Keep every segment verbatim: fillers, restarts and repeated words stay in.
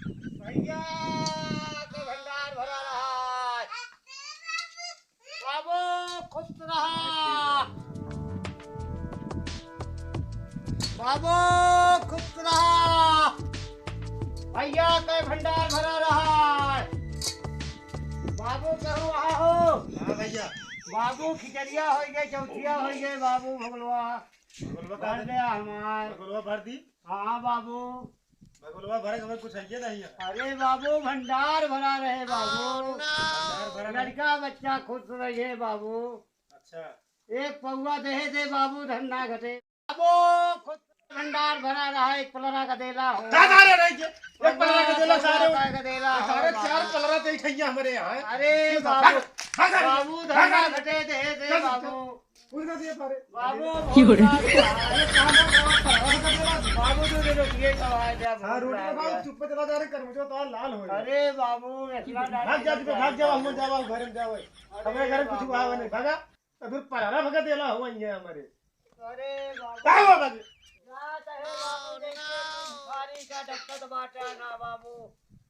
भैया, के भंडार भरा रहा है। बाबू, खुश रहा। बाबू, खुश रहा। भैया, के भंडार भरा रहा है। बाबू, कहूँ आया हो? हाँ भैया। बाबू, खिचड़िया होइ गए, चौथिया होइ गए, बाबू, भगलवा। भगलवा का भर दे? दे हमार। भगलवा भर दी? हाँ बाबू। भगलवा भरे के हमें कुछ है नहीं है। अरे बाबू, भंडार भरा रहे बाबू। भंडार भरा रहे। लड़का बच्चा खुश रहे बाबू। अच्छा। एक पौवा देहे दे बाबू, धन ना घटे। बाबू, खुश भंडार भरा रहा, एक पलरा का देला हो। का सारे रह गए? एक पलरा का देला सारे। का देला हो सारे बाबू। चार पलरा दे ठैया हमारे यहाँ है। अरे तू बाबू, भाग, भाग, भाग, बाबू, भाग, धन ना भाग। घटे देहे दे चल, बाबू। चल। उनका दिए पारे। बाबू, अरे, बहुत सारे। अरे, कहाँ, कहाँ, कहाँ, कहाँ, कहाँ, कहाँ, बाबू, दे दे, ये तो आ गया, हाँ, बहुत रोटी आ खाओ, गया। चुप पे चला जा रहे, कर मुझे तो लाल हो गया। अरे बाबू, इतना भाग जा, डर भाग जाओ, हम जाओ, घर में जाओ। अरे हमारे घर में कुछ बाबू। हुआ नहीं, भागा। अभी परारा भगा देला हुआ ही है हमारे। अरे बाबू। भागो, भागो। जा, चाहे बाबू, देख के भिखारी का डकत बाटा ना बाबू।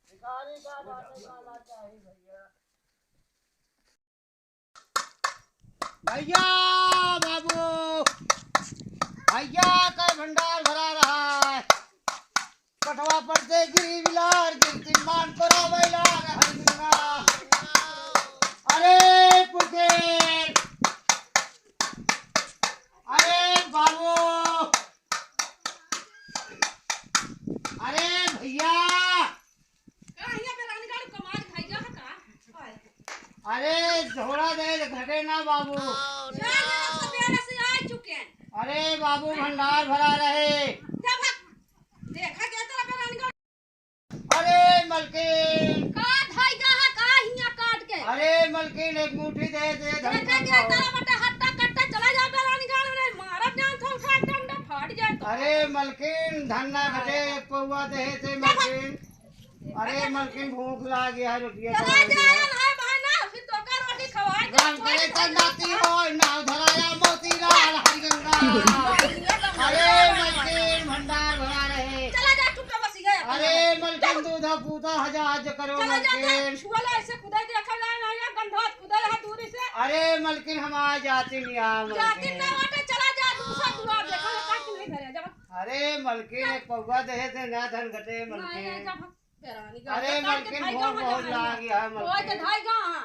भिखारी का बाटे वाला चाही भैया। भैया बाबू, भैया का भंडार भरा रहा है। कटवा पड़ते गिरी बिलार, गिरती मान परा बैला, हरि दुर्गा। अरे पुरखेल, अरे बाबू, अरे भैया, का हिया बेरानी गाड़ू कमाल खाई जा का? अरे झोड़ा दे घटे ना बाबू। जा, जा, सबेरे से आ चुके हैं। अरे बाबू भंडार भरा रहे। जा भाग। देखा गया तेरा बेरानी गाड़ू। अरे मलकिन। का धाई जा है का हिया काट के? अरे मलकिन एक मुट्ठी दे दे धन देखा गया खाओ। तेरा बटा हट्टा कट्टा चला जा बेरानी गाड़ू रे। मारब जान था उठा डंडा फाट जाए तो। अरे मलकिन धन ना घटे एक पौवा दे दे जा भाग। मलकिन। अरे मलकिन, भूख लागी है, रोटिया चला खवाई जा, दे। हाय भाई ना, फिर तोका रोटी खवाई दे। राम करे कर नाती हो, नाव धराया मोतीलाल हरि गंगा। अरे मलकिन, भंडार भरा रहे। चला जा, चुप बस गया। अरे मलकिन, दूधा पूता हजाज करो चला जा, जा, मलकिन। छुआ ला ऐसे खुदाई देखा जाए ना, या गंधात खुदाई है दूरी से। अरे मलकिन, हम आ जाती नहीं आ जाती मलकिन। ना वाटे, चला जा, दूसरा दुआर देखा, काट के नहीं धरे, जा। अरे मलकिन, एक पौवा देहे से ना धन घटे नहीं, मलकिन। जा, जा। बेरानी गाड़ अरे के काट के मलकिन, धाई भूख गाड़ बहुत है। लागी है, कोई के मलकिन। धाई गाड़ है।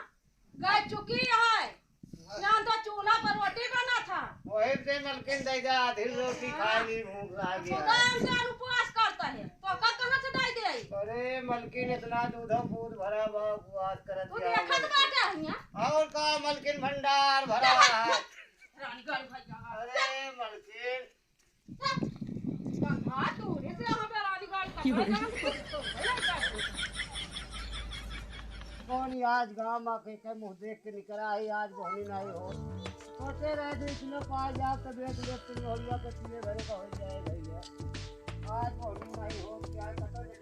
गाय चुकी है। यहाँ तो चूल्हा पर रोटी बना था। वही से मलकिन दे दे, आधी रोटी खा ली, भूख लागी है। सुदाम से अनुपवास करता है। तो का कहाँ से दे दे आई? अरे मलकिन, इतना दूध पूत भरा बा, उपवास करत तू क्या देखत मलकिन? बाटे है यहाँ? और का मलकिन, भंडार भरा है। रानी गाड़ भाई यहाँ। अरे मलकिन, कहाँ दूर से यहाँ पे रानी गाड़ पकड़ा था, हम खुद तो भले जाते। कौन ही आज गाँव में के, के मुँह देख के निकरा है, आज बहनी नहीं हो। सोचे रहे दो किलो पा जाओ तो बेच ले, तीन भैया के पिए भरे का हो जाए भैया। आज बहनी नहीं हो, क्या पता नहीं।